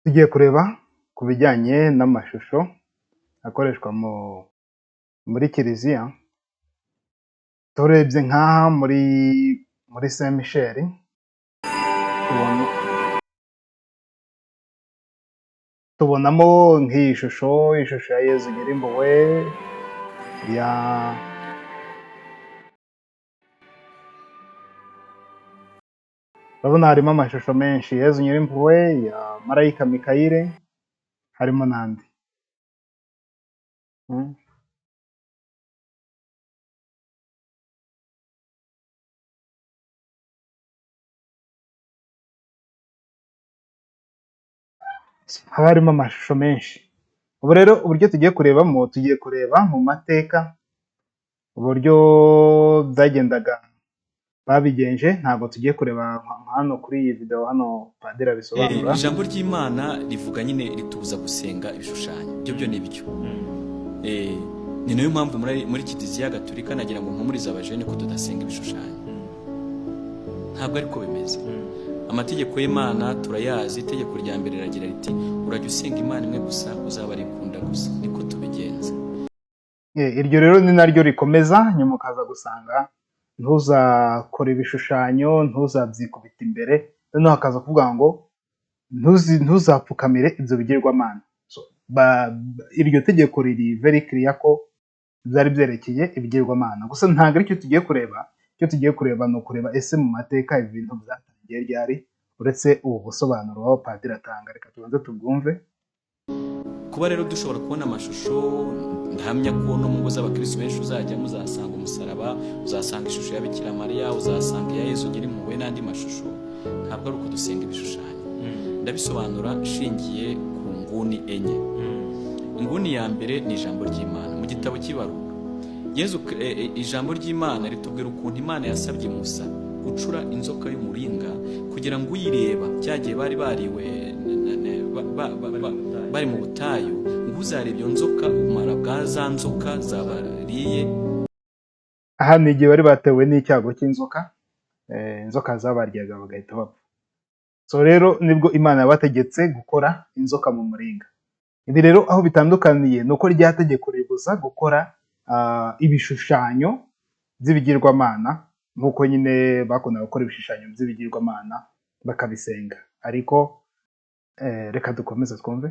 Tugiye kureba ku bijyanye n'amashusho akoreshwa muri kiliziya. Turebye nk'aha muri Saint Michel, tubonamo nk'iyi shusho, ishusho ya Yezu Nyirimpuhwe, ya urabona harimo amashusho menshi, Yezu Nyirimpuhwe, ya Marayika Mikayire, harimo n'andi. Haba harimo amashusho menshi. Ubu rero uburyo tugiye kurebamo, tugiye kureba mu mateka uburyo byagendaga babigenje. Ntabwo tugiye kureba hano kuri iyi video, hano padiri abisobanura. Ijambo ry'Imana rivuga nyine ritubuza gusenga ibishushanyo, ibyo byo ni byo. Ni nayo mpamvu muri Kiliziya Gatolika nagira ngo mpumurize abajene ko tudasenga ibishushanyo. Ntabwo ariko bimeze. Amategeko y'Imana turayazi. Itegeko rya mbere riragira riti: urajya usenga Imana imwe gusa, uzaba arikunda gusa. Niko tubigenza. Iryo rero ni naryo rikomeza, nyuma ukaza gusanga ntuzakore ibishushanyo, ntuzabyikubita imbere, noneho hakaza kuvuga ngo ntuzapfukamire ibyo bigirwamana. So, iryo tegeko riri very clear ko byari byerekeye ibigirwamana. Gusa ntabwo aricyo tugiye kureba. Icyo tugiye kureba ni ukureba ese mu mateka ibi bintu byatangiye ryari, uretse ubu busobanuro aho padiri atanga. Reka tubanze tubwumve. Kuba rero dushobora kubona amashusho, ndahamya ko no mu ngo z'abakristo benshi uzajya muzasanga umusaraba, uzasanga ishusho ya Bikira Mariya, uzasanga iya Yezu Nyirimpuhwe n'andi mashusho. Ntabwo ari uko dusenga ibishushanyo. Ndabisobanura nshingiye ku nguni enye. Inguni ya mbere ni ijambo ry'Imana. Mu gitabo cy'ibarura, Yezu ijambo ry'Imana ritubwira ukuntu Imana yasabye Musa gucura inzoka y'umuringa kugira ngo uyireba, cya gihe bari bariwe bari mu butayu, ngo uzareba iyo nzoka, ubumara bwa za nzoka zabariye. Aha ni igihe bari batewe n'icyago cy'inzoka, inzoka zabaryaga bagahita bapfa. So rero nibwo Imana yabategetse gukora inzoka mu muringa. Ibi rero aho bitandukaniye ni uko rya tegeko ribuza gukora ibishushanyo by'ibigirwamana, nk'uko nyine bakundaga gukora ibishushanyo by'ibigirwamana bakabisenga. Ariko reka dukomeze twumve.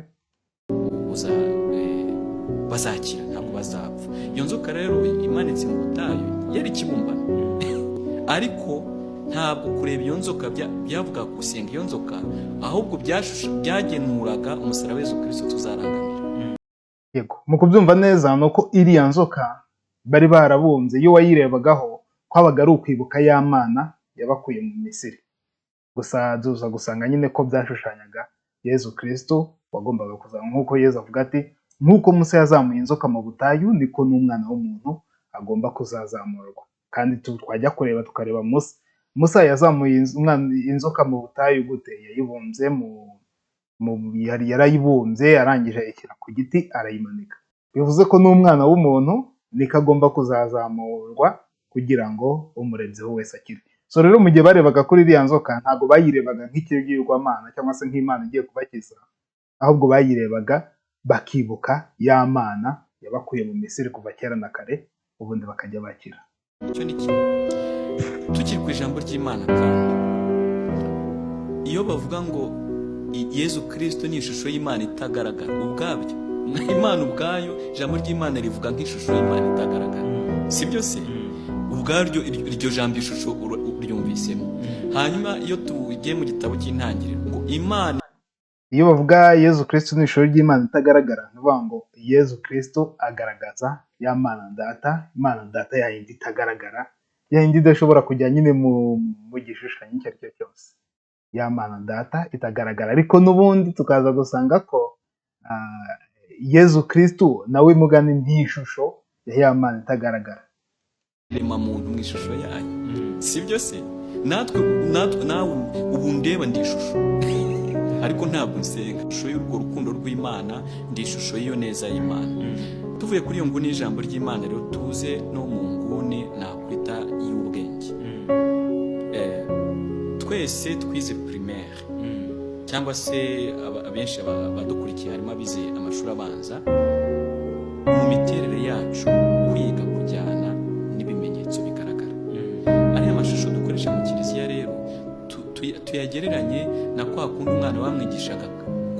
Bazakira, ntabwo bazapfa. Iyo nzoka rero imanitse mu butayu yari ikibumbano, ariko ntabwo kureba iyo nzoka byavuga gusenga iyo nzoka, ahubwo byagenuraga umusaraba Yezu Kristo tuzarangamira. Yego, mu kubyumva neza ni uko iriya nzoka bari barabumbye, iyo wayirebagaho kwabaga ari ukwibuka ya Mana yabakuye mu Misiri. Gusa duza gusanga nyine ko byashushanyaga Yezu Kristo wagombaga kuza, nk'uko Yezu avuga ati: nk'uko Musa yazamuye inzoka mu butayu, niko n'umwana w'umuntu agomba kuzazamurwa. Kandi twajya kureba tukareba Musa yazamuye inzoka mu butayu gute? Yayibumbye mu mu yari yarayibumbye, arangije ayishyira ku giti arayimanika. Bivuze ko n'umwana w'umuntu niko agomba kuzazamurwa kugira ngo umurebyeho wese akire. So rero mu gihe barebaga kuri iriya nzoka, ntabwo bayirebaga nk'ikigirwamana cyangwa se nk'Imana igiye kubakiza, ahubwo bayirebaga bakibuka ya Mana yabakuye mu Misiri kuva kera na kare, ubundi bakajya bakira. Icyo ni kimwe. Tukiri ku ijambo ry'Imana kandi, iyo bavuga ngo Yezu Kristo ni ishusho y'Imana itagaragara, ubwabyo Imana ubwayo, ijambo ry'Imana rivuga nk'ishusho y'Imana itagaragara, si byo se? Ubwaryo iryo jambo ishusho uryumvisemo. Hanyuma iyo tugiye mu gitabo cy'Intangiriro ngo Imana Iyo bavuga Yezu Kristo ni ishusho ry'Imana itagaragara, ni ukuvuga ngo Yezu Kristo agaragaza ya Mana Data, Imana Data ya yindi itagaragara, ya yindi idashobora kujya nyine mu gishushanyo icyo ari cyo cyose, ya Mana Data itagaragara. Ariko n'ubundi tukaza gusanga ko Yezu Kristo nawe mugani nk'ishusho ya ya Mana itagaragara. Rema muntu mu ishusho yayo, si byo se? Natwe nawe ubu ndeba ndi ishusho, ariko ntabwo nsenga. Ishusho y'urwo rukundo rw'Imana, ndi ishusho y'iyo neza y'Imana. Tuvuye kuri iyo nguni y'ijambo ry'Imana rero, tuze no mu nguni nakwita y'ubwenge. Twese twize primaire. Cyangwa se abenshi abadukurikiye harimo abize amashuri abanza, mu miterere yacu kwiga kujyana n'ibimenyetso bigaragara. Ariya mashusho dukoresha mu kiliziya rero tuyagereranye na kwa kundi umwana bamwigishaga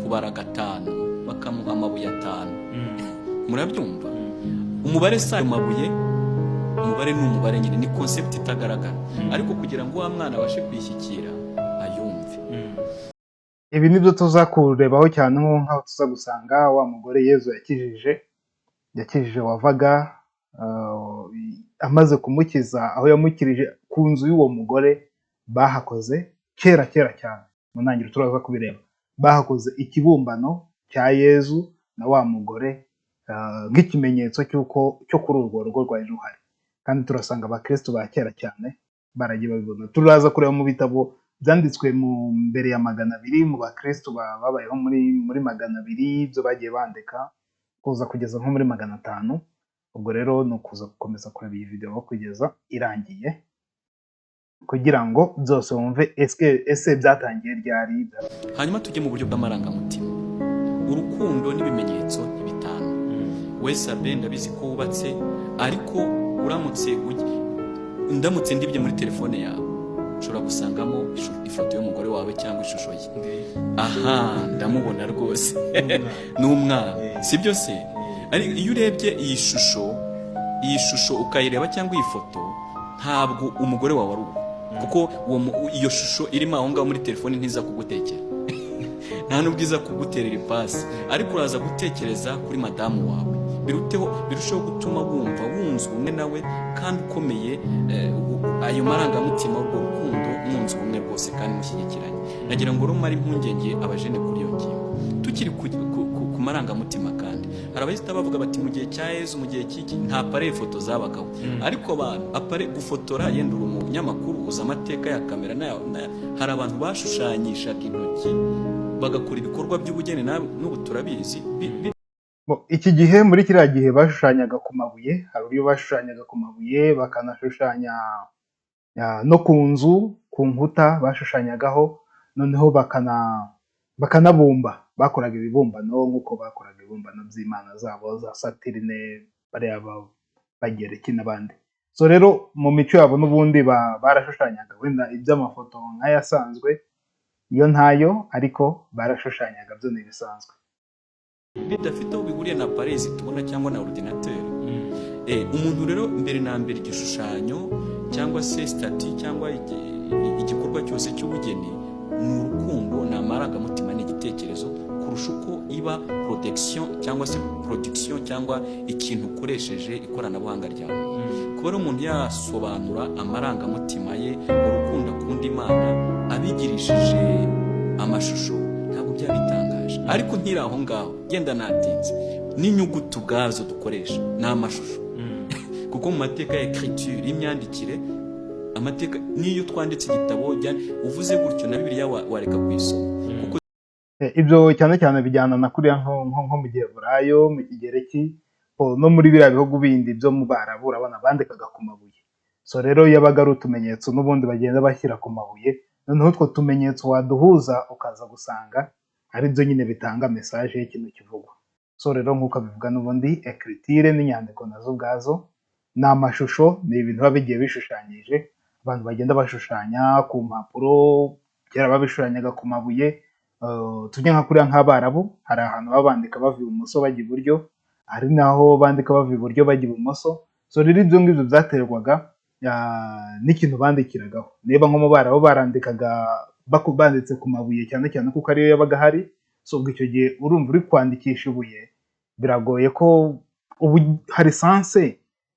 kubara gatanu, bakamuha amabuye atanu. Murabyumva, umubare si ayo mabuye, umubare ni umubare nyine, ni concept itagaragara, ariko kugira ngo wa mwana abashe kuyishyikira, ayumve. Ibi nibyo tuza kurebaho cyane, nk'aho tuza gusanga wa mugore Yezu yakijije wavaga, amaze kumukiza, aho yamukirije ku nzu y'uwo mugore bahakoze kera kera cyane mu ntangiriro, turaza kubireba, bahakoze ikibumbano cya Yezu na wa mugore, nk'ikimenyetso cy'uko cyo kuri urwo rugo rwari ruhari. Kandi turasanga abakristo ba kera cyane baragiye babibona. Turaza kureba mu bitabo byanditswe mu mbere ya 200, mu bakristo babayeho muri 200, ibyo bagiye bandika kuza kugeza nko muri 500. Ubwo rero ni ukuza gukomeza kureba iyi video kugeza irangiye, kugira ngo byose wumve ese byatangiye ryari. Hanyuma tujye mu buryo bw'amarangamutima. Urukundo n'ibimenyetso ntibitanu. Wese abe ndabizi ko wubatse, ariko uramutse ndamutse ndibye muri telefone yawe, ushobora gusangamo ifoto y'umugore wawe cyangwa ishusho ye. Aha ndamubona rwose n'umwana, sibyo se? Ariko iyo urebye iyi shusho ukayireba cyangwa iyi foto, ntabwo umugore wawe ari uwo, kuko iyo shusho irimo aho ngaho muri telefone ntiza kugutekera, nta n'ubwo iza kuguterera ipasi, ariko uraza gutekereza kuri madamu wawe, biruteho birushaho gutuma wumva wunze ubumwe nawe kandi ukomeye, ayo marangamutima, urwo rukundo, mwunze ubumwe rwose kandi mushyigikiranye. Nagira ngo rumare impungenge abajene kuri iyo ngingo. Tukiri ku marangamutima kandi, hari abahita bavuga bati mu gihe cya Yezu, mu gihe cy'iki, nta appareil photo zabagaho. Ariko abantu appareil gufotora, yenda uri umunyamakuru uzi amateka ya kamera, hari abantu bashushanyishaga intoki, bagakora ibikorwa by'ubugeni, n'ubu turabizi. Iki gihe, muri kiriya gihe bashushanyaga ku mabuye. Hari uburyo bashushanyaga ku mabuye, bakanashushanya no ku nzu, ku nkuta bashushanyagaho, noneho bakanabumba. Bakoraga ibibumbano nk'uko bakoraga ibibumbano by'imana zabo za Saturne, bariya Bagereki n'abandi. So rero mu mico yabo n'ubundi barashushanyaga. Wenda iby'amafoto nk'ayasanzwe yo ntayo, ariko barashushanyaga byo ni ibisanzwe. Bidafite aho bihuriye na appareils tubona cyangwa na ordinateur. Umuntu rero mbere na mbere, igishushanyo cyangwa se statue cyangwa igikorwa cyose cy'ubugeni ni urukundo, ni amarangamutima, ni igitekerezo, kurusha uko iba protection cyangwa se production cyangwa ikintu ukoresheje ikoranabuhanga ryawe. Kuba rero umuntu yasobanura amarangamutima ye, urukundo akunda Imana, abigirishije amashusho, ntabwo byaba bitangaje. Ariko nkiri aho ngaho, genda natinze, n'inyuguti ubwazo dukoresha ni amashusho, kuko mu mateka ya écriture, y'imyandikire, amateka, n'iyo twanditse igitabo, uvuze gutyo na Bibiliya wareka kuyisoma kuko Ibyo cyane cyane bijyana na kuriya nko mu Giheburayo, mu Kigereki, no muri biriya bihugu bindi byo mu Barabu, urabona bandikaga ku mabuye. So rero yabaga ari utumenyetso n'ubundi bagenda bashyira ku mabuye, noneho utwo tumenyetso waduhuza ukaza gusanga ari byo nyine bitanga message y'ikintu kivugwa. So rero nk'uko abivuga n'ubundi, écriture n'inyandiko nazo ubwazo ni amashusho, ni ibintu biba bigiye bishushanyije, abantu bagenda bashushanya ku mpapuro. Kera babishushanyaga ku mabuye. Tujye nka kuriya nk'Abarabu, hari ahantu baba bandika bava ibumoso bajya iburyo, hari n'aho bandika bava iburyo bajya ibumoso. So rero ibyo ngibyo byaterwaga n'ikintu bandikiragaho. Niba nko mu Barabu barandikaga banditse ku mabuye cyane cyane kuko ariyo yabaga ahari, so ubwo icyo gihe urumva uri kwandikisha ibuye, biragoye ko ubu hari sens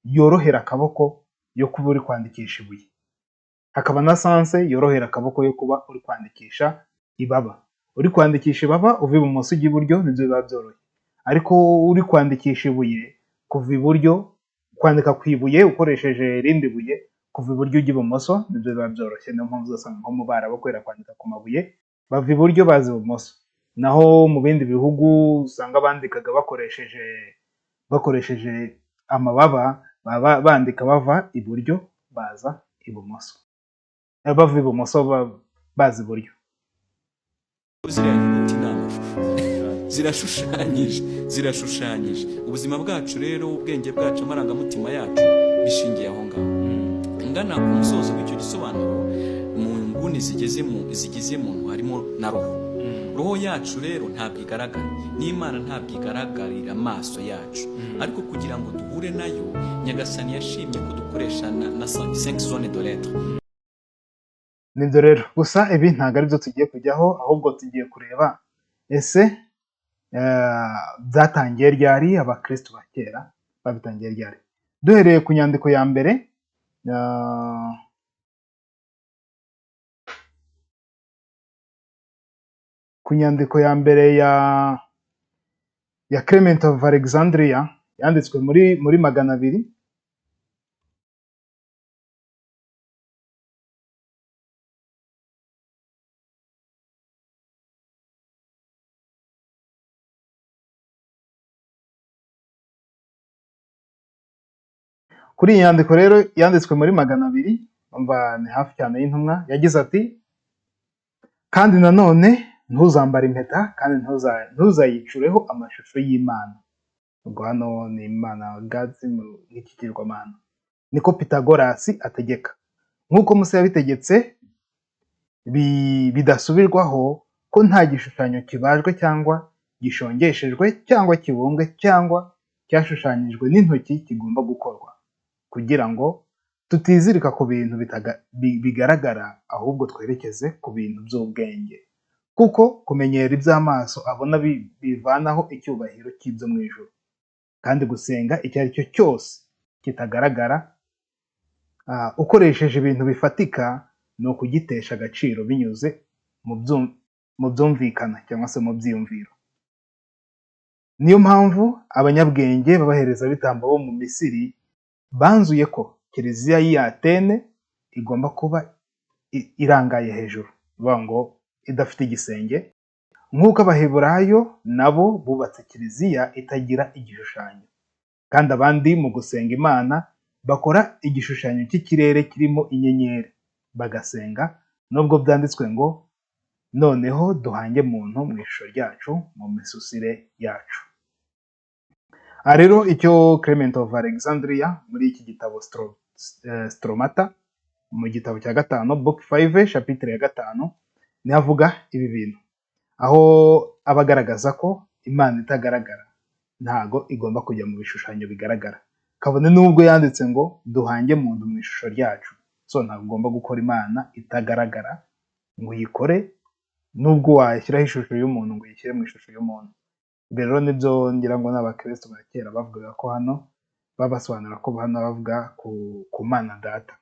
yorohera akaboko yo kuba uri kwandikisha ibuye, hakaba na sens yorohera akaboko yo kuba uri kwandikisha ibaba. Uri kwandikisha ibaba uva ibumoso ujya iburyo nibyo biba byoroshye, ariko uri kwandikisha ibuye kuva iburyo, kwandika ku ibuye ukoresheje irindi buye kuva iburyo ujya ibumoso nibyo biba byoroshye. Niyo mpamvu uzasanga nko mu Barabu, kubera kwandika ku mabuye, bava iburyo baza ibumoso. Naho mu bindi bihugu usanga bandikaga bakoresheje amababa, baba bandika bava iburyo baza ibumoso, bava ibumoso baza iburyo. Ziriya nyuguti ni amashusho, zirashushanyije, zirashushanyije. Ubuzima bwacu rero, ubwenge bwacu, amarangamutima yacu bishingiye aho ngaho. Ngana ku musozo w'icyo gisobanuro, mu nguni zigeze mu zigize muntu harimo na roho. Roho yacu rero ntabwo igaragara, n'Imana ntabwo igaragarira amaso yacu, ariko kugira ngo duhure nayo, Nyagasani yashimye ko dukoresha na cinq zones de l'être. Nibyo rero, gusa ibi ntabwo ari byo tugiye kujyaho, ahubwo tugiye kureba ese byatangiye ryari, abakristo ba kera babitangiye ryari, duhereye ku nyandiko ya mbere, ku nyandiko ya mbere ya Clement of Alexandria yanditswe muri 200. Kuri iyi nyandiko rero yanditswe muri 200, umva ni hafi cyane y'intumwa, yagize ati: "Kandi nanone ntuzambare impeta kandi ntuzayicureho amashusho y'Imana." Ubwo hano ni Imana Gazi nk'ikigirwamana. "Niko Pitagorasi ategeka, nk'uko Musa yabitegetse bidasubirwaho, ko nta gishushanyo kibajwe cyangwa gishongeshejwe cyangwa kibumbwe cyangwa cyashushanyijwe n'intoki kigomba gukorwa, kugira ngo tutizirika ku bintu bigaragara, ahubwo twerekeze ku bintu by'ubwenge, kuko kumenyera iby'amaso abona bivanaho icyubahiro cy'ibyo mu ijuru, kandi gusenga icyo ari cyo cyose kitagaragara ukoresheje ibintu bifatika ni ukugitesha agaciro binyuze mu byumvikana cyangwa se mu byiyumviro. Niyo mpamvu abanyabwenge b'abaherezabitambo bo mu Misiri banzuye ko kiliziya y'i Atene igomba kuba irangaye hejuru, bivuga ngo idafite igisenge, nk'uko Abaheburayo nabo bubatse kiliziya itagira igishushanyo, kandi abandi mu gusenga Imana bakora igishushanyo cy'ikirere kirimo inyenyeri bagasenga, nubwo byanditswe ngo: 'Noneho duhange muntu mu ishusho ryacu, mu misusire yacu.'" Aha rero icyo Clement of Alexandria muri iki gitabo Stromata, mu gitabo cya gatanu, book 5, chapitre ya gatanu, niho avuga ibi bintu, aho aba agaragaza ko Imana itagaragara ntago igomba kujya mu bishushanyo bigaragara, kabone n'ubwo yanditse ngo duhange muntu mu ishusho ryacu. So ntabwo ugomba gukora Imana itagaragara ngo uyikore, nubwo washyiraho ishusho y'umuntu ngo uyishyire mu ishusho y'umuntu. Ibi rero nibyo ngira ngo n'abakristo ba kera bavugaga, ko hano babasobanura ko hano bavuga ku Mana Data,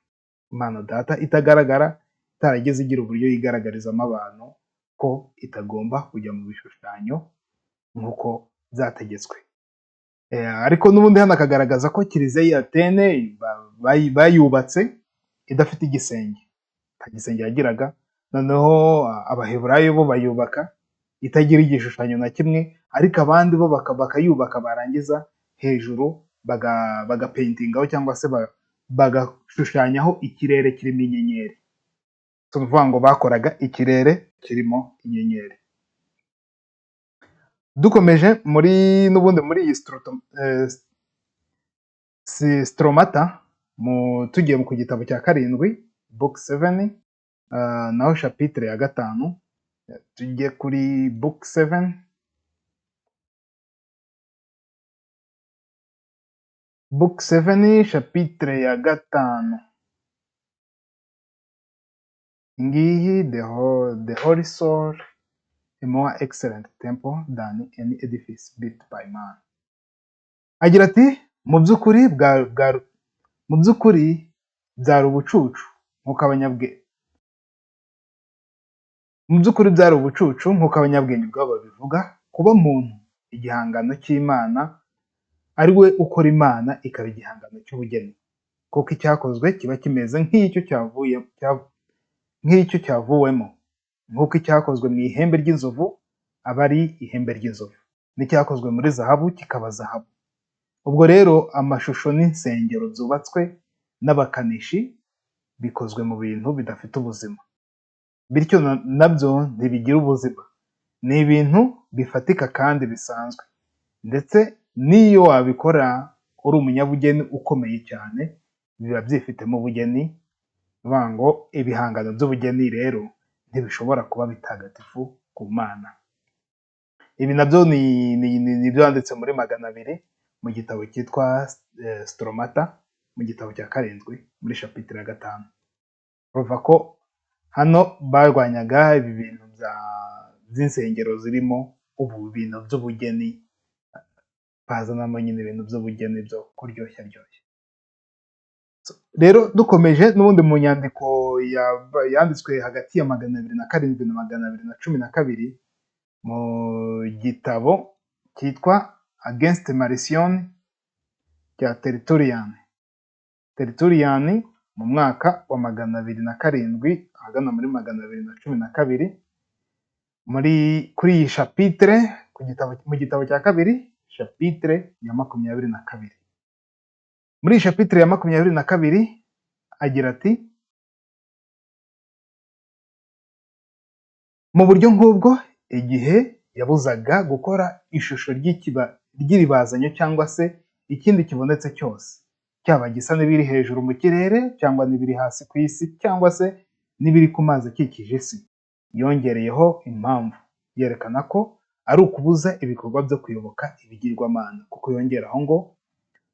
Imana Data itagaragara, itarigeze igira uburyo yigaragarizamo abantu, ko itagomba kujya mu bishushanyo nk'uko byategetswe. Ariko n'ubundi hano akagaragaza ko kiliziya y'i Atene bayubatse idafite igisenge, nta gisenge yagiraga, noneho Abaheburayo bo bayubaka itagira igishushanyo na kimwe, ariko abandi bo bakayubaka, barangiza hejuru bagapaintingaho cyangwa se bagashushanyaho ikirere kirimo inyenyeri. Si ukuvuga ngo bakoraga ikirere kirimo inyenyeri. Dukomeje muri n'ubundi muri iyi Stromata, tugiye ku gitabo cya karindwi, book 7, naho chapitre ya gatanu, tujye kuri book 7, book 7, chapitre ya gatanu ngiyi: "The holy soul, a more excellent temple than any edifice built by man." Agira ati: "Mu by'ukuri byari ubucucu nk'uko abanyabwe mu by'ukuri byari ubucucu nk'uko abanyabwenge ubwabo babivuga, kuba muntu igihangano cy'Imana ari we ukora Imana ikaba igihangano cy'ubugeni, kuko icyakozwe kiba kimeze nk'icyo cyavuye nk'icyo cyavuwemo, nk'uko icyakozwe mu ihembe ry'inzovu aba ari ihembe ry'inzovu, n'icyakozwe muri zahabu kikaba zahabu. Ubwo rero amashusho n'insengero byubatswe n'abakanishi bikozwe mu bintu bidafite ubuzima, bityo nabyo ntibigira ubuzima." Ni ibintu bifatika kandi bisanzwe, ndetse n'iyo wabikora uri umunyabugeni ukomeye cyane, biba byifitemo ubugeni. Bivuga ngo ibihangano by'ubugeni rero ntibishobora kuba bitagatifu ku Mana. Ibi nabyo ni ibyanditse muri 200 mu gitabo cyitwa Stromata, mu gitabo cya 7 muri chapitre ya 5. Urumva ko hano barwanyaga ibi bintu by'insengero zirimo ubu bintu by'ubugeni, bazanamo nyine ibintu by'ubugeni byo kuryoshya ryoshya. Rero dukomeje n'ubundi mu nyandiko yanditswe hagati ya 207 na 212 mu gitabo cyitwa Against Marcion cya Tertullian. Tertullian mu mwaka wa 207 ahagana muri 212, muri kuri iyi chapitre ku gitabo, mu gitabo cya 2, chapitre ya 22. Muri iyi chapitre ya 22 agira ati: mu buryo nk'ubwo, igihe yabuzaga gukora ishusho ry'iribazanyo cyangwa se ikindi kibonetse cyose, cyaba gisa n'ibiri hejuru mu kirere cyangwa n'ibiri hasi ku isi cyangwa se n'ibiri ku mazi akikije isi, yongereyeho impamvu yerekana ko ari ukubuza ibikorwa byo kuyoboka ibigirwamana, kuko yongeraho ngo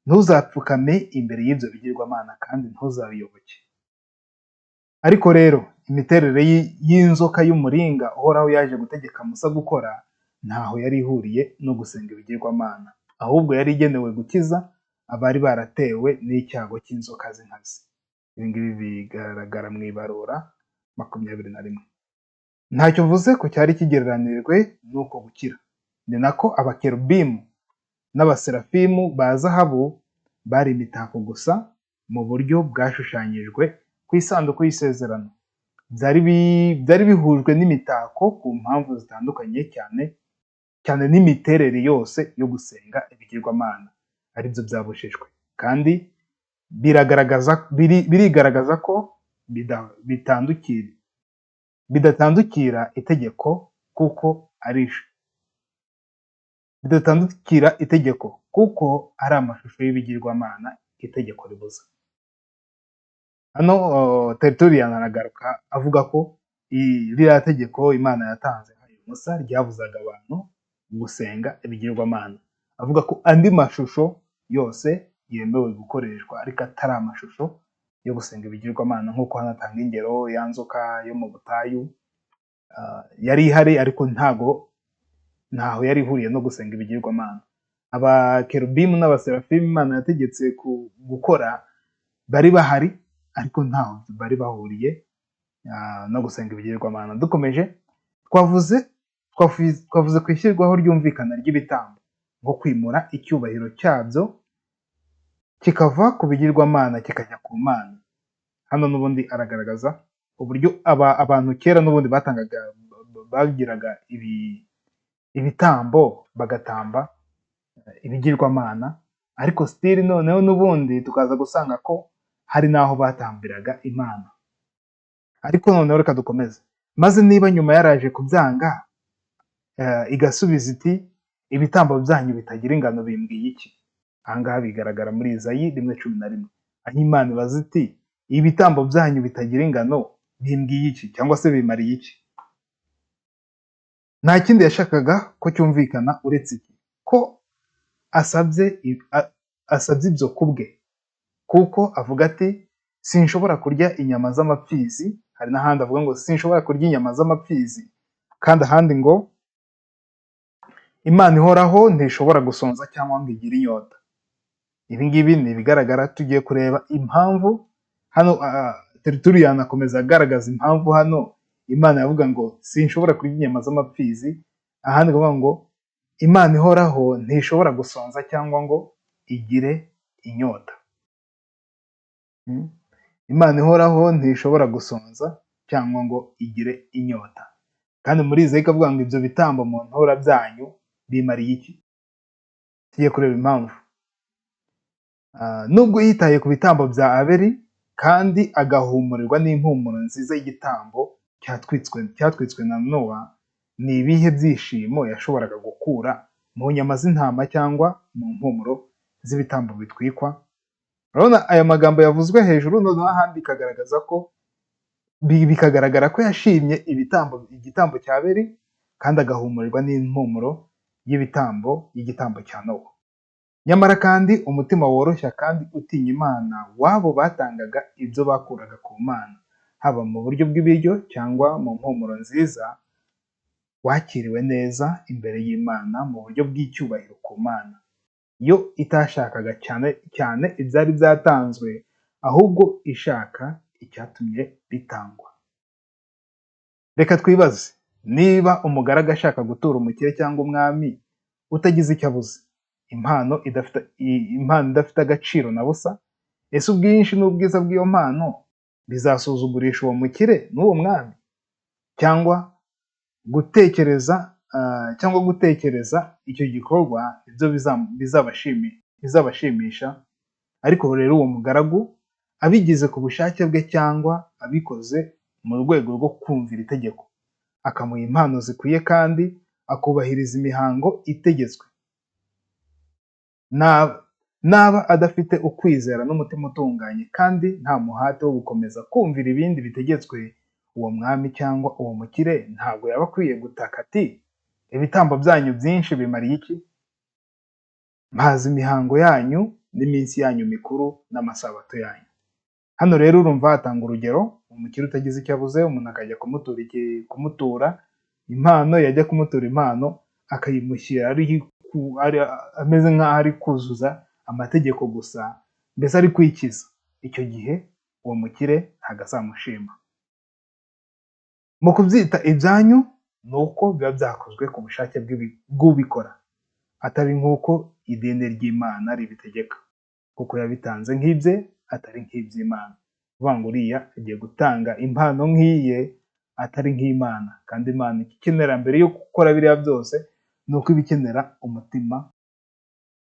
ntuzapfukame imbere y'ibyo bigirwamana kandi ntuzabiyoboke. Ariko rero imiterere y'inzoka y'umuringa Uhoraho yaje gutegeka Musa gukora ntaho yari ihuriye no gusenga ibigirwamana, ahubwo yari igenewe gukiza abari baratewe n'icyago cy'inzoka z'inkazi. Ibi ngibi bigaragara mu Ibarura 21. Ntacyo mvuze ko cyari kigereranijwe n'uko gukira. Ni nako abakerubimu n'abaserafimu ba zahabu bari imitako gusa mu buryo bwashushanyijwe ku isanduku y'isezerano. Byari bihujwe n'imitako ku mpamvu zitandukanye cyane cyane n'imiterere yose yo gusenga ibigirwamana, aribyo byabujijwe, kandi birigaragaza ko bidatandukira itegeko, kuko ari bidatandukira itegeko, kuko ari amashusho y'ibigirwamana itegeko ribuza. Hano Tertullian aragaruka avuga ko ririya tegeko Imana yatanze Musa ryabuzaga abantu gusenga ibigirwamana, avuga ko andi mashusho yose yemewe gukoreshwa ariko atari amashusho yo gusenga ibigirwamana, nk'uko hano atanga ingero ya nzoka yo mu butayu yari ihari, ariko ntaho yari ihuriye no gusenga ibigirwamana. Abakerubimu n'abaserafimu Imana yategetse gukora bari bahari, ariko ntaho bari bahuriye no gusenga ibigirwamana. Dukomeje, twavuze ku ishyirwaho ryumvikana ry'ibitambo nko kwimura icyubahiro cyabyo kikava ku bigirwamana kikajya ku Mana. Hano n'ubundi aragaragaza uburyo abantu kera n'ubundi batangaga, bagiraga ibitambo, bagatamba ibigirwamana, ariko still noneho n'ubundi tukaza gusanga ko hari n'aho batambiraga Imana. Ariko noneho reka dukomeze. Maze niba nyuma yaraje kubyanga, igasubiza iti: ibitambo byanyu bitagira ingano bimbwiye iki? Ahangaha bigaragara muri Izayi 1:11, aho Imana ibaza iti: ibitambo byanyu bitagira ingano bimbwiye iki, cyangwa se bimariye iki? Nta kindi yashakaga ko cyumvikana uretse iki, ko asabye ibyo ku bwe, kuko avuga ati: sinshobora kurya inyama z'amapfizi. Hari n'ahandi avuga ngo sinshobora kurya inyama z'amapfizi, kandi ahandi ngo Imana ihoraho ntishobora gusonza cyangwa ngo igire inyota. Ibi ngibi ni ibigaragara. Tugiye kureba impamvu hano Tertullian akomeza agaragaza impamvu hano Imana yavuga ngo sinshobora kurya inyama z'amapfizi, ahandi akavuga ngo Imana ihoraho ntishobora gusonza cyangwa ngo igire inyota. Imana ihoraho ntishobora gusonza cyangwa ngo igire inyota. Kandi muri Izayi ikavuga ngo ibyo bitambo mu ntura byanyu bimariye iki? Tugiye kureba impamvu. Nubwo yitaye ku bitambo bya Abeli kandi agahumurirwa n'impumuro nziza y'igitambo cyatwitswe na Nowa. Ni ibihe byishimo yashoboraga gukura mu nyama z'intama cyangwa mu mpumuro z'ibitambo bitwikwa? Urabona aya magambo yavuzwe hejuru, noneho ahandi ikagaragaza ko bikagaragara ko yashimye igitambo cya Abeli, kandi agahumurirwa n'impumuro y'ibitambo y'igitambo cya Nowa. Nyamara kandi umutima woroshya kandi utinya Imana w'abo batangaga ibyo bakuraga ku Mana, haba mu buryo bw'ibiryo cyangwa mu mpumuro nziza, wakiriwe neza imbere y'Imana mu buryo bw'icyubahiro ku Mana. Yo itashakaga cyane cyane ibyari byatanzwe, ahubwo ishaka icyatumye bitangwa. Reka twibaze niba umugaragu ashaka gutura umukire cyangwa umwami utagize icyo abuze, impano idafite agaciro na busa, ese ubwinshi n'ubwiza bw'iyo mpano bizasuzugurisha uwo mukire n'uwo mwami? Cyangwa gutekereza icyo gikorwa nibyo bizabashimisha? Ariko rero uwo mugaragu abigize ku bushake bwe cyangwa abikoze mu rwego rwo kumvira itegeko, akamuha impano zikwiye kandi akubahiriza imihango itegetswe, naba adafite ukwizera n'umutima utunganye kandi nta muhate wo gukomeza kumvira ibindi bitegetswe, uwo mwami cyangwa uwo mukire ntabwo yaba akwiye gutaka ati: ibitambo byanyu byinshi bimariye iki? Mpaze imihango yanyu n'iminsi yanyu mikuru n'amasabato yanyu. Hano rero urumva hatanga urugero, umukire utagize icyo abuze, umuntu akajya kumutura impano, yajya kumutura impano akayimushyira ameze nk'aho ari kuzuza amategeko gusa, mbese ari kwikiza. Icyo gihe uwo mukire ntabwo azamushima. Mu kubyita ibyanyu ni uko biba byakozwe ku bushake bw'ubikora, atari nk'uko idini ry'Imana ribitegeka, kuko yabitanze nk'ibye atari nk'iby'Imana. Kuvuga ngo uriya agiye gutanga impano nk'iye atari nk'Imana, kandi Imana ikenera mbere yo gukora biriya byose ni uko iba ikenera umutima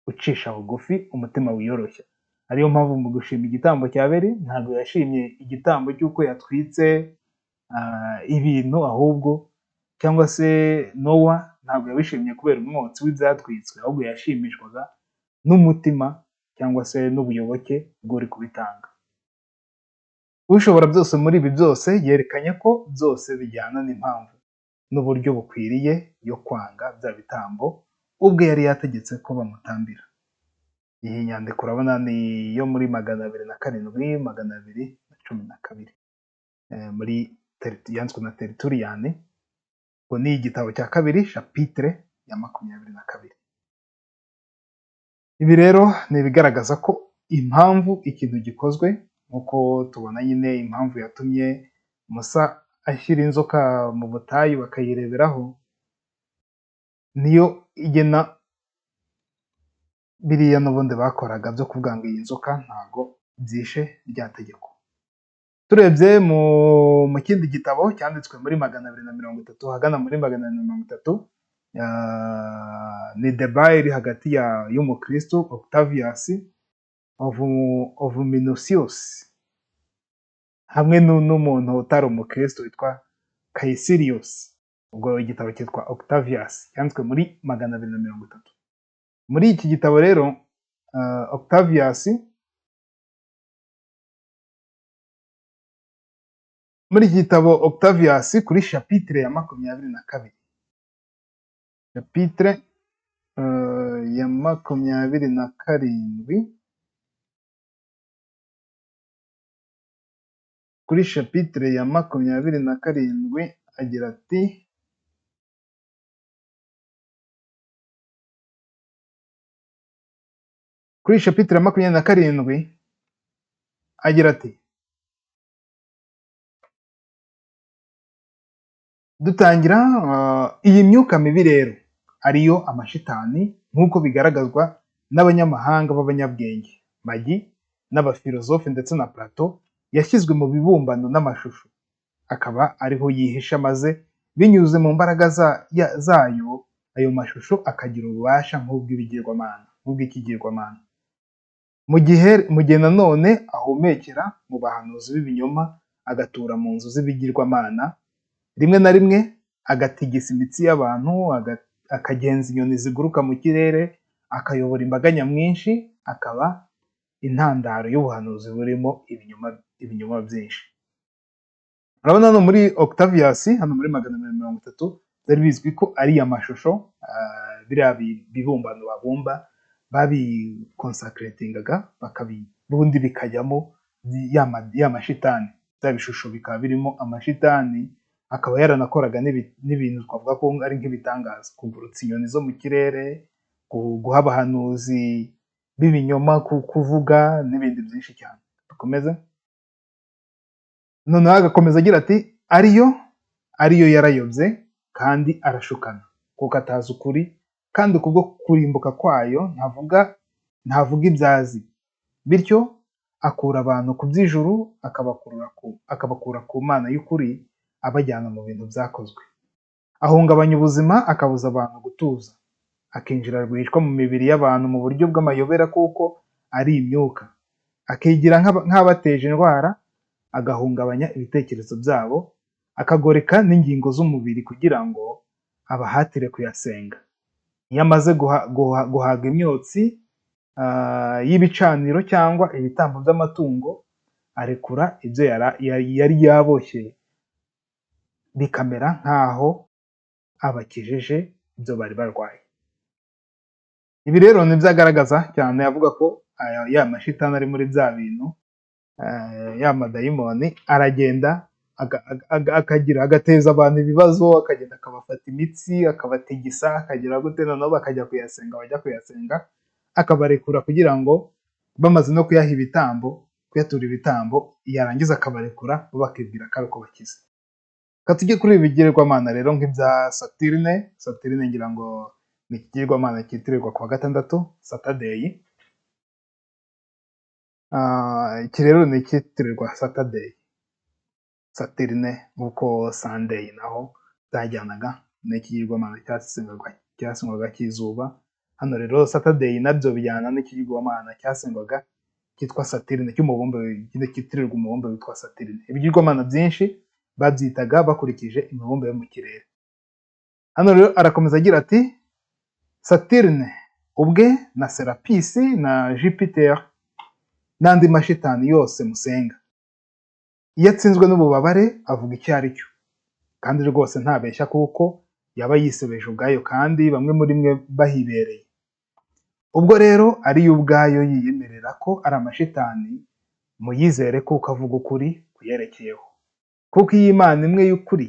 ucisha bugufi, umutima wiyoroshya. Ariyo mpamvu mu gushima igitambo cya Abeli ntabwo yashimye igitambo cy'uko yatwitse ibintu, ahubwo cyangwa se Nowa ntabwo yabishimye kubera umwotsi w'ibyatwitswe, ahubwo yashimishwaga n'umutima cyangwa se n'ubuyoboke bw'uri kubitanga. Ushobora byose muri ibi byose yerekanye ko byose bijyana n'impamvu n'uburyo bukwiriye yo kwanga bya bitambo ubwe yari yategetse ko bamutambira. Iyi nyandiko urabona ni iyo muri 207, 212, muri yanditswe na Tertullian. Ubwo ni igitabo cya kabiri, chapitre ya 22. Ibi rero ni ibigaragaza ko impamvu ikintu gikozwe, nk'uko tubona nyine impamvu yatumye Musa ashyira inzoka mu butayu bakayireberaho, niyo igena biriya n'ubundi bakoraga byo kuvuga ngo iyi nzoka ntago byishe rya tegeko. Turebye mu kindi gitabo cyanditswe muri 230, ahagana muri 230, ni débat iri hagati y'umukristo Octavius of Minucius hamwe n'umuntu utari umukristo witwa Caecilius. Ubwo igitabo cyitwa Octavius, cyanditswe muri 230. Muri iki gitabo rero, Octavius, muri iki gitabo Octavius kuri chapitre ya 22, chapitre ya 27, kuri chapitre ya 27 agira ati: kuri chapitre ya 27 agira ati: dutangira iyi myuka mibi rero ariyo amashitani, nk'uko bigaragazwa n'abanyamahanga b'abanyabwenge magi n'abafilozofe ndetse na Plato, yashyizwe mu bibumbano n'amashusho, akaba ariho yihisha, maze binyuze mu mbaraga zayo ayo mashusho akagira ububasha nk'ubw'ibigirwamana, nk'ubw'ikigirwamana. Mu gihe nanone ahumekera mu bahanuzi b'ibinyoma, agatura mu nzu z'ibigirwamana, rimwe na rimwe Agatigisa imitsi y'abantu, akagenza inyoni ziguruka mu kirere, akayobora imbaga nyamwinshi, akaba intandaro y'ubuhanuzi burimo ibinyoma byinshi. Urabona hano muri Octavius, hano muri 230, byari bizwi ko ariya mashusho, biriya bibumbano babumba, babiconsecratingaga, ubundi bikajyamo ya mashitani, bya bishusho bikaba birimo amashitani, akaba yaranakoraga n'ibintu twavuga ko ari nk'ibitangaza: kugurutsa inyoni zo mu kirere, guha abahanuzi b'ibinyoma kuvuga n'ibindi byinshi cyane. Dukomeze. Noneho agakomeza agira ati: Ariyo yarayobye kandi arashukana, kuko atazi ukuri, kandi kubwo kurimbuka kwayo ntavuga ibyo azi. Bityo akura abantu ku by'ijuru, akabakura ku Mana y'ukuri, abajyana mu bintu byakozwe. Ahungabanya ubuzima, akabuza abantu gutuza, akinjira rwihishwa mu mibiri y'abantu mu buryo bw'amayobera, kuko ari imyuka, akigira nk'abateje indwara, agahungabanya ibitekerezo byabo, akagoreka n'ingingo z'umubiri kugira ngo abahatire kuyasenga. Iyo amaze guhaga imyotsi y'ibicaniro cyangwa ibitambo by'amatungo, arekura ibyo yari yaboshye, bikamera nk'aho abakijije ibyo bari barwaye." Ibi rero nibyo agaragaza cyane, avuga ko ya mashitani ari muri bya bintu, ya madayimoni, aragenda akagira agateza abantu ibibazo, akagenda akabafata imitsi, akabatigisa, akagira gute, noneho bakajya kuyasenga. Bajya kuyasenga, akabarekura, kugira ngo bamaze no kuyaha ibitambo, kuyatura ibitambo, yarangiza akabarekura, bo bakibwira ko ari uko bakize. Reka tujye kuri ibi bigirwamana rero, nk'ibya Saturne. Saturne ngira ngo ni ikigirwamana cyitirirwa ku wa gatandatu, Saturday. Iki rero ni icyitirirwa Saturday, Saturne, nk'uko Sunday naho byajyanaga n'ikigirwamana cyasengwaga cy'izuba. Hano rero Saturday nabyo bijyana n'ikigirwamana cyasengwaga cyitwa Saturne, cy'umubumbe, cyitirirwa umubumbe witwa Saturne. Ibigirwamana byinshi babyitaga bakurikije imibumbe yo mu kirere. Hano rero arakomeza agira ati: "Saturne ubwe na Serapisi na Jupiter n'andi mashitani yose musenga, iyo atsinzwe n'ububabare avuga icyo ari cyo, kandi rwose ntabeshya, kuko yaba yisebeje ubwayo, kandi bamwe muri mwe bahibereye. Ubwo rero ariyo ubwayo yiyemerera ko ari amashitani, muyizere kuko avuga ukuri kuyerekeyeho. Kuko iyo Imana imwe y'ukuri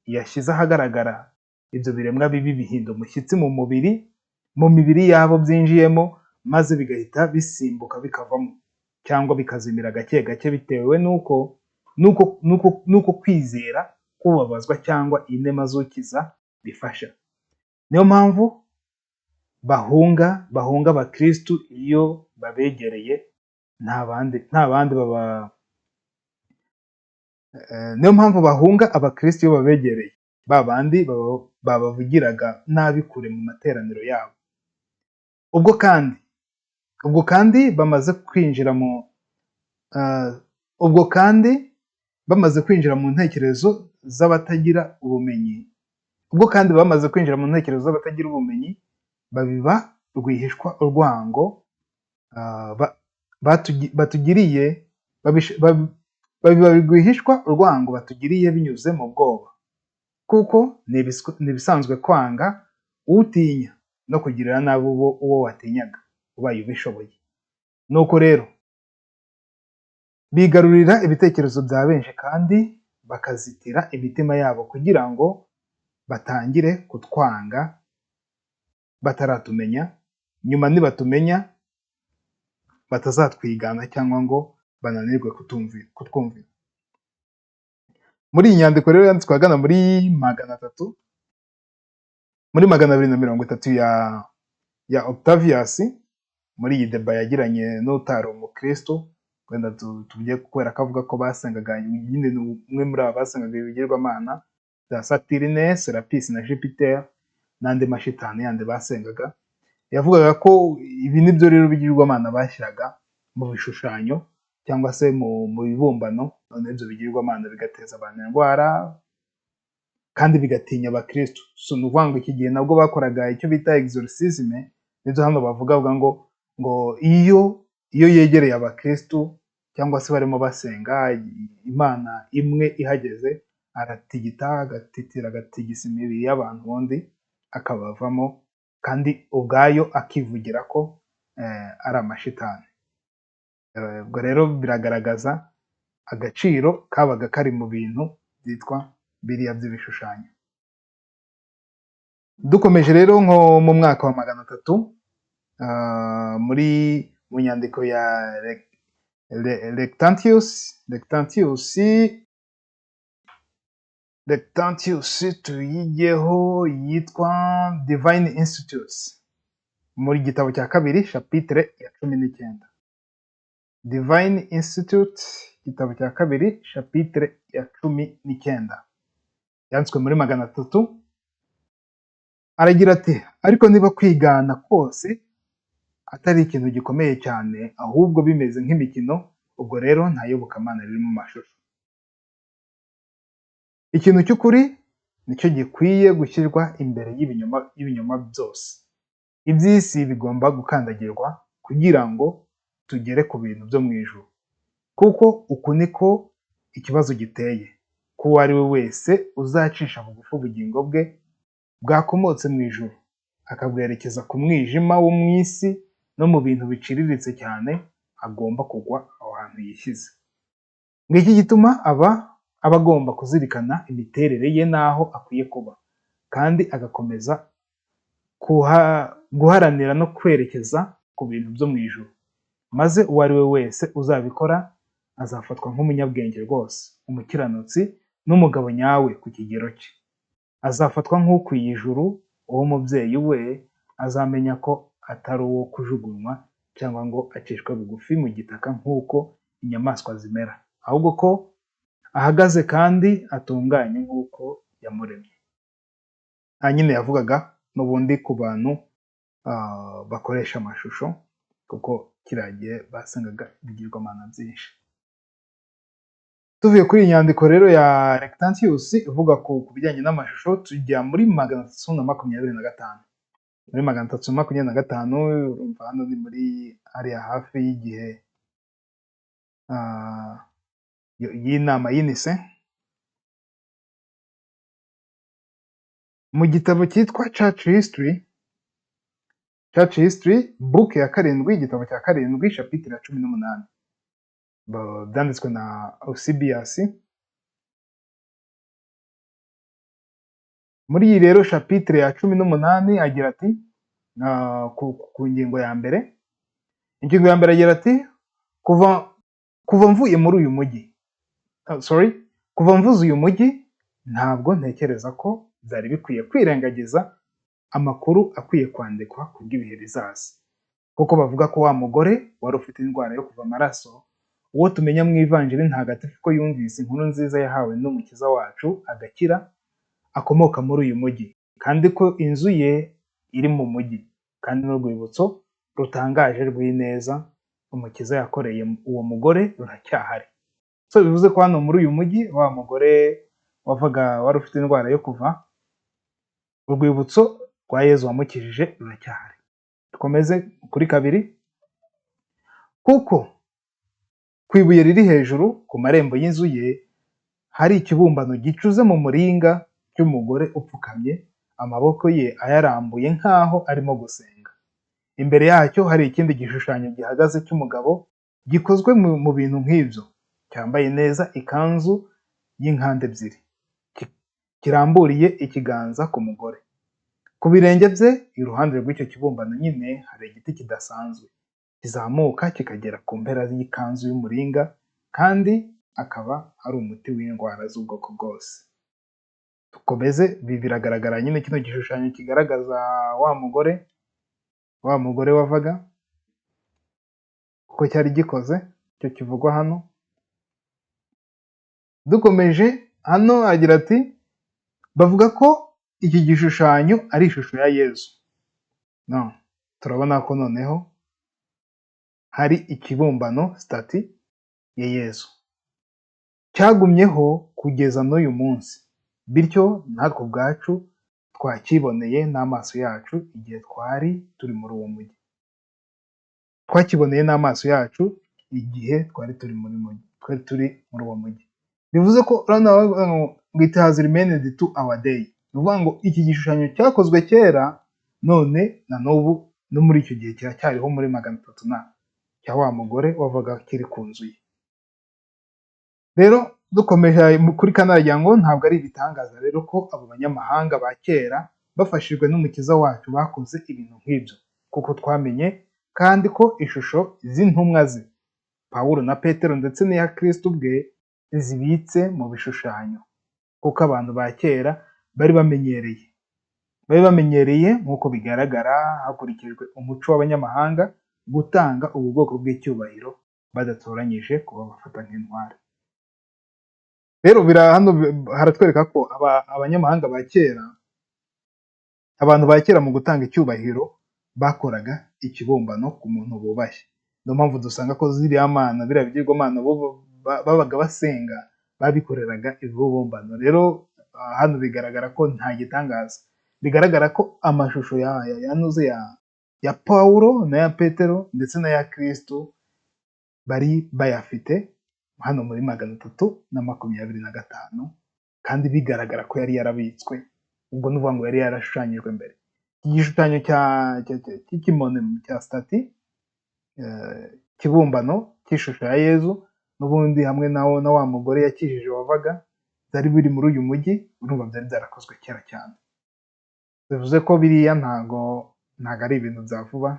yashyize ahagaragara, ibyo biremwa bibi bihinda umushyitsi mu mibiri yabo byinjiyemo, maze bigahita bisimbuka bikavamo cyangwa bikazimira gake gake, bitewe n'uko kwizera kubabazwa cyangwa inema z'ukiza bifasha. Niyo mpamvu bahunga abakristu iyo babegereye, nta bandi baba niyo mpamvu bahunga abakristu iyo babegereye, ba bandi babavugiraga nabi kure mu materaniro yabo. Ubwo kandi bamaze kwinjira mu ntekerezo z'abatagira ubumenyi, babiba rwihishwa urwango batugiriye, babiba rwihishwa urwango batugiriye binyuze mu bwoba, kuko ni ibisanzwe kwanga utinya no kugirira nabi uwo watinyaga ubaye ubishoboye. Nuko rero bigarurira ibitekerezo bya benshi kandi bakazitira imitima yabo, kugira ngo batangire kutwanga bataratumenya, nyuma nibatumenya batazatwigana cyangwa ngo bananirwe kutwumvira." Muri iyi nyandiko rero yanditswe ahagana muri 300, muri 230 ya Octavius, muri iyi débat yagiranye n'utari umukristo, wenda tugiye kubera ko avuga ko basengaga nyine, ni umwe muri aba basengaga ibigirwamana bya Saturne, Serapis na Jupiter n'andi mashitani yandi basengaga. Yavugaga ko ibi nibyo rero bigirwamana bashyiraga mu bishushanyo cyangwa se mu bibumbano, noneho ibyo bigirwamana bigateza abantu indwara. Kandi bigatinya abakristo. So ni ukuvuga ngo iki gihe nabwo bakoraga icyo bita exorcisme. Nibyo hano bavuga ngo iyo yegereye abakristo cyangwa se barimo basenga imana imwe, ihageze aratigita, agatitira, agatigisa imibiri y'abantu, ubundi akabavamo, kandi ubwayo akivugira ko ari amashitani. Ubwo rero biragaragaza agaciro kabaga kari mu bintu byitwa biriya by'ibishushanyo. Dukomeje rero, nko mu mwaka wa 300, muri mu nyandiko ya Lactantius tuyigeho, yitwa Divine Institutes, muri gitabo cya kabiri, chapitre ya 19. Divine Institute, igitabo cya kabiri, chapitre ya 19, yanditswe muri 300. Aragira ati: "Ariko niba kwigana kose atari ikintu gikomeye cyane, ahubwo bimeze nk'imikino, ubwo rero nta yobokamana riri mu mashusho. Ikintu cy'ukuri nicyo gikwiye gushyirwa imbere y'ibinyoma byose. Iby'isi bigomba gukandagirwa kugira ngo tugere ku bintu byo mu ijuru, kuko uku niko ikibazo giteye, ko uwo ari we wese uzacisha bugufi ubugingo bwe bwakomotse mu ijuru, akabwerekeza ku mwijima wo mu isi no mu bintu biciriritse cyane, agomba kugwa aho hantu yishyize. Ngiki gituma aba agomba kuzirikana imiterere ye n'aho akwiye kuba, kandi agakomeza guharanira no kwerekeza ku bintu byo mu ijuru. Maze uwo ari we wese uzabikora azafatwa nk'umunyabwenge rwose, umukiranutsi n'umugabo nyawe ku kigero cye. Azafatwa nk'ukwiye ijuru, uwo mubyeyi we azamenya ko atari uwo kujugunywa cyangwa ngo acishwe bugufi mu gitaka nk'uko inyamaswa zimera, ahubwo ko ahagaze kandi atunganye nk'uko yamuremye." Aha nyine yavugaga n'ubundi ku bantu bakoresha amashusho, kuko kiriya gihe basengaga ibigirwamana byinshi. Tuvuye kuri iyi nyandiko rero ya Lactantius ivuga ku bijyanye n'amashusho, tujya muri 325. Muri 325, urumva hano ni muri hariya hafi y'igihe y'inama y'i Nicée. Mu gitabo cyitwa Church History, Church History book ya karindwi, igitabo cya karindwi, chapitre ya 18, byanditswe na Eusebius. Muri iyi rero chapitre ya 18 agira ati, ku ngingo ya mbere, ingingo ya mbere agira ati: Kuva mvuye muri uyu mujyi, sorry, kuva mvuze uyu mujyi, ntabwo ntekereza ko byari bikwiye kwirengagiza amakuru akwiye kwandikwa kubw'ibihe bizaza, kuko bavuga ko wa mugore wari ufite indwara yo kuva amaraso, uwo tumenya mu ivanjiri ntagatifu ko yumvise inkuru nziza yahawe n'Umukiza wacu agakira, akomoka muri uyu mujyi, kandi ko inzu ye iri mu mujyi, kandi n'urwibutso rutangaje rw'ineza Umukiza yakoreye uwo mugore ruracyahari." So bivuze ko hano muri uyu mujyi wa mugore wavaga, wari ufite indwara yo kuva, urwibutso rwa Yezu wamukijije ruracyahari. Dukomeze kuri kabiri: "Kuko ku ibuye riri hejuru ku marembo y'inzu ye hari ikibumbano gicuze mu muringa cy'umugore upfukamye, amaboko ye ayarambuye nk'aho arimo gusenga. Imbere yacyo hari ikindi gishushanyo gihagaze cy'umugabo gikozwe mu bintu nk'ibyo, cyambaye neza ikanzu y'inkanda ebyiri, kiramburiye ikiganza ku mugore. Ku birenge bye, iruhande rw'icyo kibumbano nyine, hari igiti kidasanzwe kizamuka kikagera ku mpera y'ikanzu y'umuringa, kandi akaba ari umuti w'indwara z'ubwoko bwose." Dukomeze. Ibi biragaragara nyine, kino gishushanyo kigaragaza wa mugore wavaga, kuko cyari gikoze icyo kivugwa hano. Dukomeje hano agira ati: "Bavuga ko iki gishushanyo ari ishusho ya Yezu." No turabona ko noneho hari ikibumbano, statue ya Yezu, cyagumyeho kugeza n'uyu munsi. Bityo natwe ubwacu twakiboneye n'amaso yacu igihe twari turi muri uwo mujyi. Twakiboneye n'amaso yacu igihe twari turi muri mujyi, twari turi muri uwo mujyi. Bivuze ko urabona bavuga ngo it has remained to our day. Ni ukuvuga ngo iki gishushanyo cyakozwe kera, none na n'ubu no muri icyo gihe kiracyariho muri 300 na cya wa mugore wavaga kiri ku nzu ye. Rero dukomeje kuri kane, aragira ngo ntabwo ari ibitangaza rero ko abo banyamahanga ba kera bafashijwe n'Umukiza wacu bakoze ibintu nk'ibyo, kuko twamenye kandi ko ishusho z'intumwa ze Pawulo na Petero ndetse n'iya Kristo ubwe zibitse mu bishushanyo, kuko abantu ba kera bari bamenyereye nk'uko bigaragara hakurikijwe umuco w'abanyamahanga gutanga ubu bwoko bw'icyubahiro badatoranyije kuba bafata nk'intwari. Rero hano haratwereka ko abanyamahanga ba kera, abantu ba kera mu gutanga icyubahiro bakoraga ikibumbano ku muntu bubashye. Niyo mpamvu dusanga ko ziriya mana, biriya bigirwamana bo babaga basenga, babikoreraga ibibumbano. Rero hano bigaragara ko nta gitangaza, bigaragara ko amashusho yanuze ya Pawulo n'aya Petero ndetse n'aya Kristo bari bayafite hano muri 325, kandi bigaragara ko yari yarabitswe. Ubwo ni ukuvuga ngo yari yarashushanyijwe mbere. Iki gishushanyo cy'ikimonument cya statue, kibumbano cy'ishusho ya Yezu, n'ubundi hamwe na wa mugore yakijije wavaga, byari biri muri uyu mujyi. Urumva byari byarakozwe kera cyane. Bivuze ko biriya ntago ari ibintu bya vuba,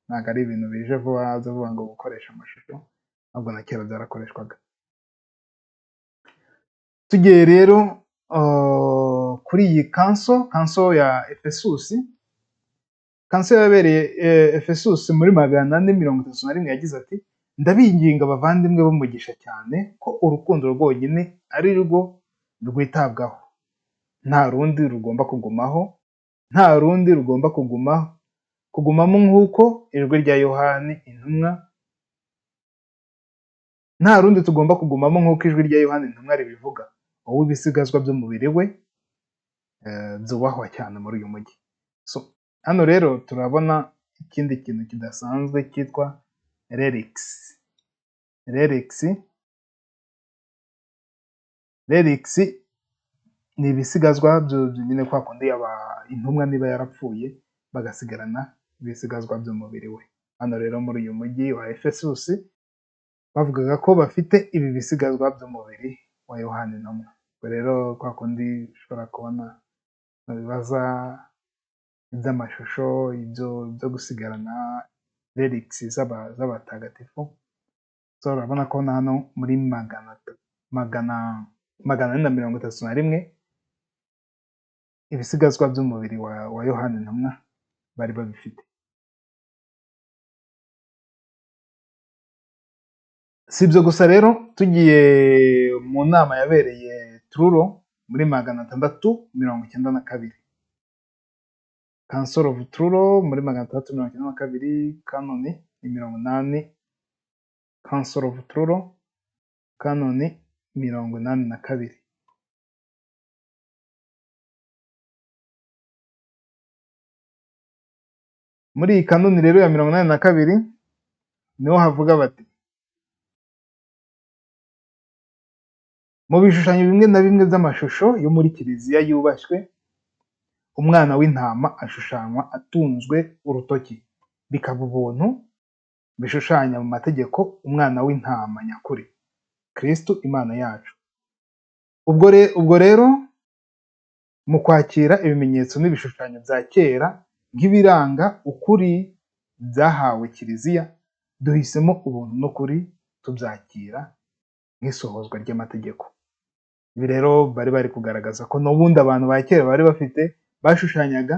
ntago ari ibintu bije vuba byo kuvuga ngo gukoresha amashusho, ahubwo na kera byarakoreshwaga. Tugiye rero kuri iyi council ya Efesusi, council yabereye Efesusi muri 431, yagize ati: "Ndabinginga abavandimwe b'umugisha cyane ko urukundo rwonyine ari rwo rwitabwaho, nta rundi rugomba kugumaho, nta rundi rugomba kugumamo nk'uko ijwi rya Yohani intumwa, nta rundi tugomba kugumamo nk'uko ijwi rya Yohani intumwa ribivuga, wowe ibisigazwa by'umubiri we byubahwa cyane muri uyu mujyi." So hano rero turabona ikindi kintu kidasanzwe cyitwa relics. Relics ni ibisigazwa nyine kwa kundi yaba intumwa niba yarapfuye bagasigarana ibisigazwa by'umubiri we. Hano rero muri uyu mujyi wa Efesusi bavugaga ko bafite ibi bisigazwa by'umubiri wa Yohani intumwa. Ubwo rero kwa kundi ushobora kubona babibaza iby'amashusho, ibyo byo gusigarana relics z'abatagatifu. So urabona ko na hano muri 431 ibisigazwa by'umubiri wa Yohani intumwa bari babifite. Si ibyo gusa rero, tugiye mu nama yabereye Truro muri 692, Council of Truro muri 692, canon ni 80, Council of Truro canon 82. Muri iyi canon rero ya 82 niho havuga bati: "Mu bishushanyo bimwe na bimwe by'amashusho yo muri kiliziya yubashywe, umwana w'intama ashushanywa atunzwe urutoki, bikaba ubuntu bishushanya mu mategeko umwana w'intama nyakuri, Kristo Imana yacu. Ubwo rero mu kwakira ibimenyetso n'ibishushanyo bya kera nk'ibiranga ukuri byahawe kiliziya, duhisemo ubuntu n'ukuri tubyakira nk'isohozwa ry'amategeko." Ibi rero bari kugaragaza ko n'ubundi abantu ba kera bari bafite bashushanyaga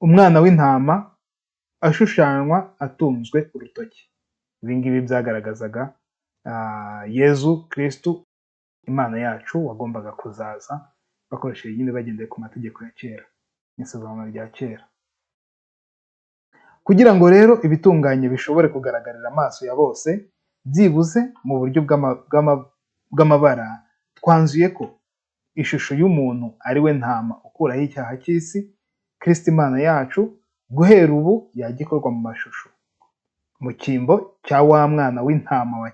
umwana w'intama ashushanywa atunzwe urutoki. Ibi ngibi byagaragazaga Yezu Kristu Imana yacu wagombaga kuzaza, bakoresheje nyine bagendeye ku mategeko ya kera n'isezerano rya kera. Kugira ngo rero ibitunganye bishobore kugaragarira amaso ya bose, byibuze mu buryo bw'amabara, twanzuye ko ishusho y'umuntu ari we ntama ukuraho icyaha cy'isi, Kristo Imana yacu, guhera ubu yajya ikorwa mu mashusho mu cyimbo cya wa mwana w'intama wa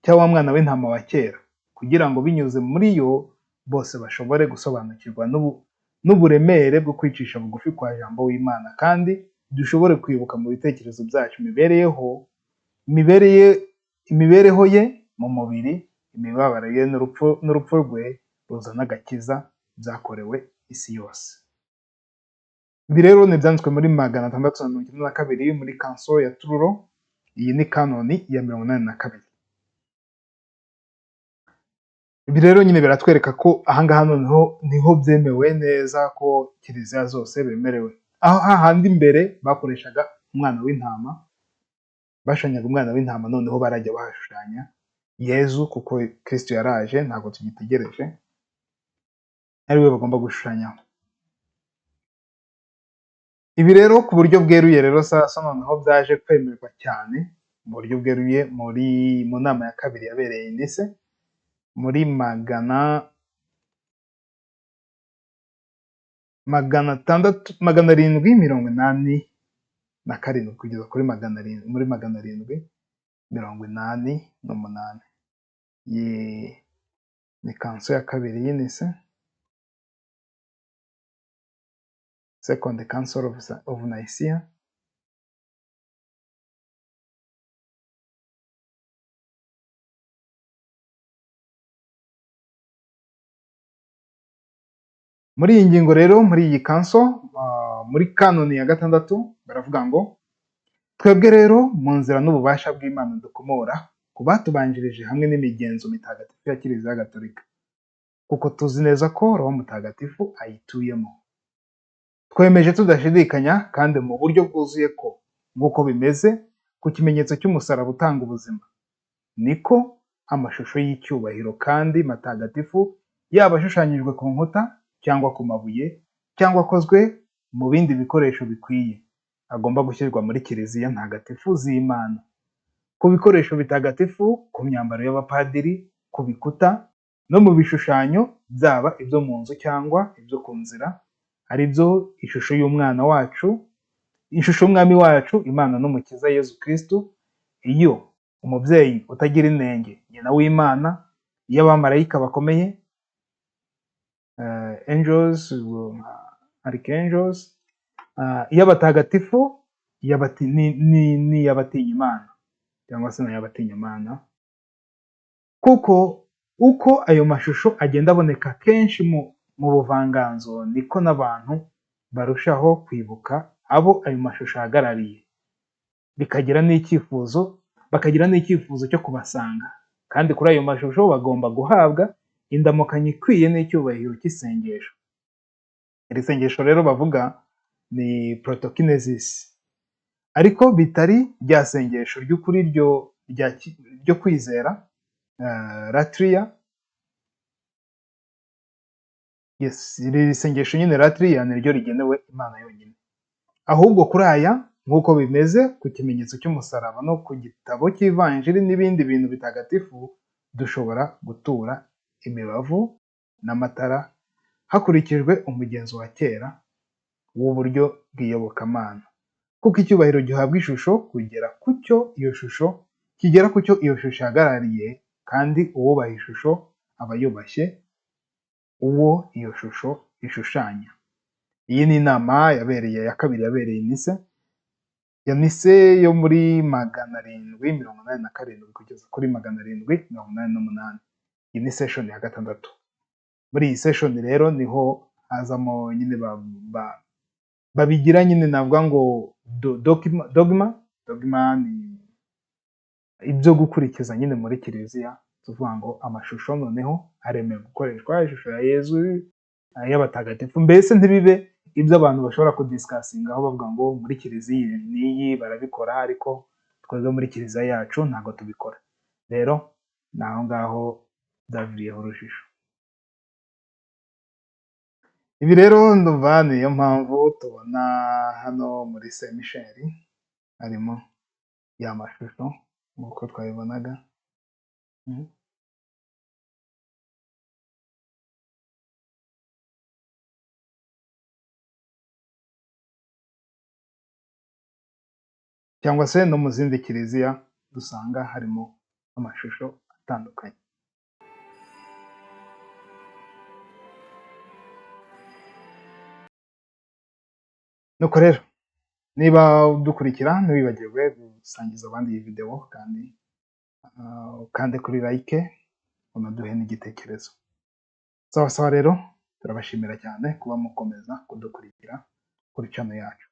cya wa mwana w'intama wa kera, kugira ngo binyuze muri yo bose bashobore gusobanukirwa n'uburemere bwo kwicisha bugufi kwa Jambo w'Imana, kandi dushobore kwibuka mu bitekerezo byacu imibereho ye mu mubiri, imibabaro ye n'urupfu rwe ruzana agakiza byakorewe isi yose. Ibi rero ni ibyanditswe muri 692 muri Council ya Trullo. Iyi ni kanoni ya 82. Ibi rero nyine biratwereka ko ahangaha noneho niho byemewe neza ko kiliziya zose bemerewe. Aho hahandi imbere bakoreshaga umwana w'intama, bashushanyaga umwana w'intama, noneho barajya bahashushanya Yezu, kuko Kristo yaraje, ntabwo tugitegereje, ari we bagomba gushushanyaho. Ibi rero ku buryo bweruye rero sasa noneho byaje kwemerwa cyane mu buryo bweruye mu nama ya kabiri yabereye i Nice muri 687 kugeza kuri 700, muri 788. Iyi ni council ya kabiri y'i Nice, Second Council of Nicaea. Muri iyi ngingo rero, muri iyi council, muri kanoni ya gatandatu, baravuga ngo twebwe rero mu nzira n'ububasha bw'Imana dukomora ku batubanjirije hamwe n'imigenzo mitagatifu ya Kiliziya Gatolika, kuko tuzi neza ko Roho Mutagatifu ayituyemo. Twemeje tudashidikanya kandi mu buryo bwuzuye ko nk'uko bimeze ku kimenyetso cy'umusaraba utanga ubuzima, niko amashusho y'icyubahiro kandi matagatifu, yaba ashushanyijwe ku nkuta cyangwa ku mabuye cyangwa akozwe mu bindi bikoresho bikwiye, agomba gushyirwa muri kiliziya ntagatifu z'Imana, ku bikoresho bitagatifu, ku myambaro y'abapadiri, ku bikuta no mu bishushanyo, byaba ibyo mu nzu cyangwa ibyo ku nzira, ari byo ishusho y'umwana wacu, ishusho y'umwami wacu Imana n'Umukiza Yezu Kristu, iyo umubyeyi utagira inenge, nyina w'Imana, iy'abamarayika bakomeye, angels, archangels, iy'abatagatifu, n'iy'abatinya Imana cyangwa se n'ay'abatinya Imana, kuko uko ayo mashusho agenda aboneka kenshi mu buvanganzo, niko n'abantu barushaho kwibuka abo ayo mashusho ahagarariye, bikagira n'icyifuzo, bakagira n'icyifuzo cyo kubasanga, kandi kuri ayo mashusho bagomba guhabwa indamukanyo ikwiye n'icyubahiro cy'isengesho. Iri sengesho rero bavuga ni protokinesis, ariko bitari rya sengesho ry'ukuri ryo kwizera, latria. Yes, iri sengesho nyine latria ni ryo rigenewe Imana yonyine. Ahubwo kuri aya, nk'uko bimeze ku kimenyetso cy'umusaraba no ku gitabo cy'ivanjiri n'ibindi bintu bitagatifu, dushobora gutura imibavu n'amatara hakurikijwe umugenzo wa kera w'uburyo bw'iyobokamana, kuko icyubahiro gihabwa ishusho kugera ku cyo iyo shusho kigera ku cyo iyo shusho ihagarariye, kandi uwubaha ishusho aba yubashye uwo iyo shusho ishushanya. Iyi ni inama yabereye ya kabiri yabereye i Nice, ya Nice yo muri 787 kugeza kuri 788. Iyi ni session ya gatandatu. Muri iyi session rero niho hazamo nyine babigira nyine navuga ngo dogma ni ibyo gukurikiza nyine muri kiliziya, tuvuga ngo amashusho noneho aremewe gukoreshwa, ishusho ya Yezu, y'abatagatifu, mbese ntibibe ibyo abantu bashobora kudiscussingaho bavuga ngo muri kiliziya n'iyi barabikora, ariko twebwe muri kiliziya yacu ntabwo tubikora. Rero ni aho ngaho byaviriyeho urujijo. Ibi rero ndumva niyo mpamvu tubona hano muri Saint Michel harimo ya mashusho nk'uko twabibonaga. Cyangwa se no mu zindi kiliziya dusanga harimo amashusho atandukanye. Nuko rero niba udukurikira ntiwibagirwe gusangiza abandi iyi video, kandi ukande kuri like unaduhe n'igitekerezo. Sawa sawa rero, turabashimira cyane kuba mukomeza kudukurikira kuri channel yacu.